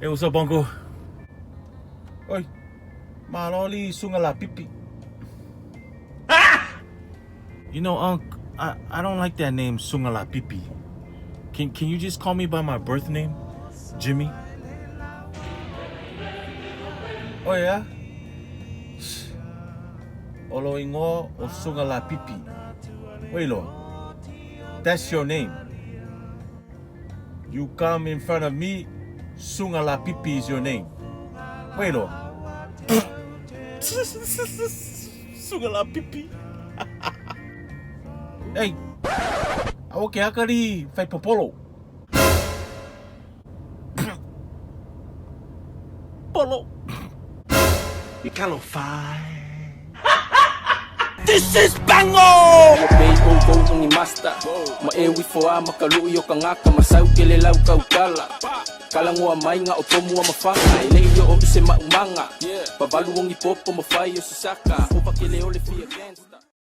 Hey, what's up, uncle? Oi, malo li sunga la pipi. You know, Unc, I don't like that name, Sunga La Pipi. Can you just call me by my birth name, Jimmy? Oh yeah? O lo ingoa o Sunga La Pipi. Wait, lo. That's your name. You come in front of me, Sunga La Pipi is your name. Wait, lo. Sunga La Pipi. Hey, aua ke akari whai popolo. Polo. Talofa e. This is Bango! Ua pei ʻoukou o ni master Ma e uifo a ma ka luʻi o ka gaka Ma sau ke le lau kaukala Kalagoa mai ga o tomu a mafana E leʻi oʻo i se maʻumaga Pawalu o ni popo ma fai o se saka Ova ke le ole fia gangsta.